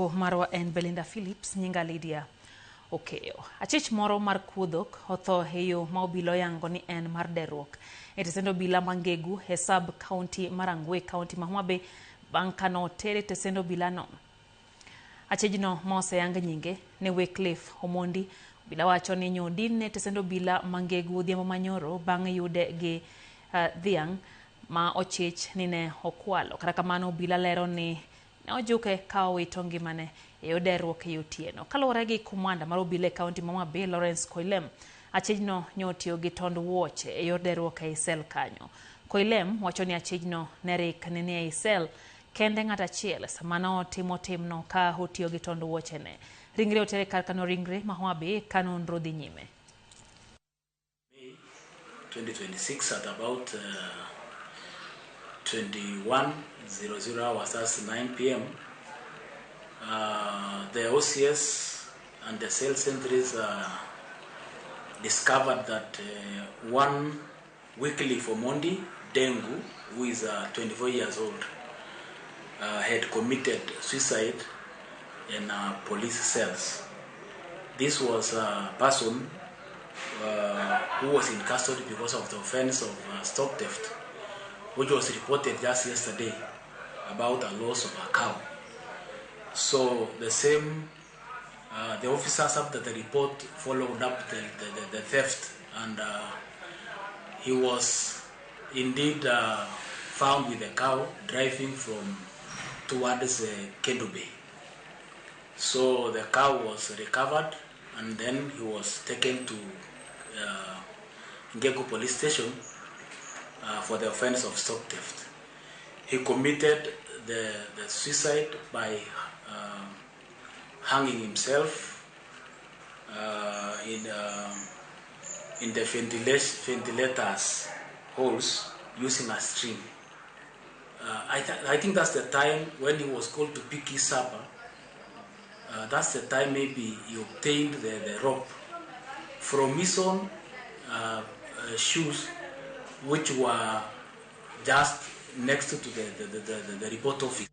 Jandiko marwa en Belinda Phillips, nyinga Lydia Okeyo. Achich moro mar kuo dhok otho e yo ma obila oyango ni en mar derruok e tesend obila ma Ngegu e sub county mar Rangwe, county ma Homa Bay bang' ka notere e tesend obilano. Achijno ma oseyang nyinge ne Wycliffe Omondi. Obila wacho ni nyodin e tesend obila ma Ngegu odhiambo manyoro bang' yude gi dhiang' ma ochich ni ne okwalo. Kata kamano obila lero ni ne ojuke ka owito ngimane e yor derruok e otieno. Kaluwore gi komanda mar obila e kaunti ma Homa Bay, Lawrence Koilem, achijno ne otiyo gi tond wuoche e yor derruok ei sel kanyo. Koilem wacho ni achijno ne rik ne ni ei sel kende ng'at achiel sama ne otimo timno ka otiyo gi tond wuochene. Ringre otere kar kano ringre ma Homa Bay ka nonro dhi nyime. May 2026 at about 21:00 hours, that's 9 p.m., the OCS and the cell sentries discovered that one Wycliffe Omondi Dengu, who is 24 years old, had committed suicide in police cells. This was a person who was in custody because of the offense of stock theft, which was reported just yesterday about a loss of a cow. So the same, the officers after the report followed up the theft, and he was indeed found with a cow driving from towards Kendu Bay. So the cow was recovered, and then he was taken to Ngegu police station for the offense of stock theft. He committed the suicide by hanging himself in the ventilators holes using a string. I think that's the time when he was called to pick his supper. That's the time maybe he obtained the rope from his own shoes, which were just next to the report office.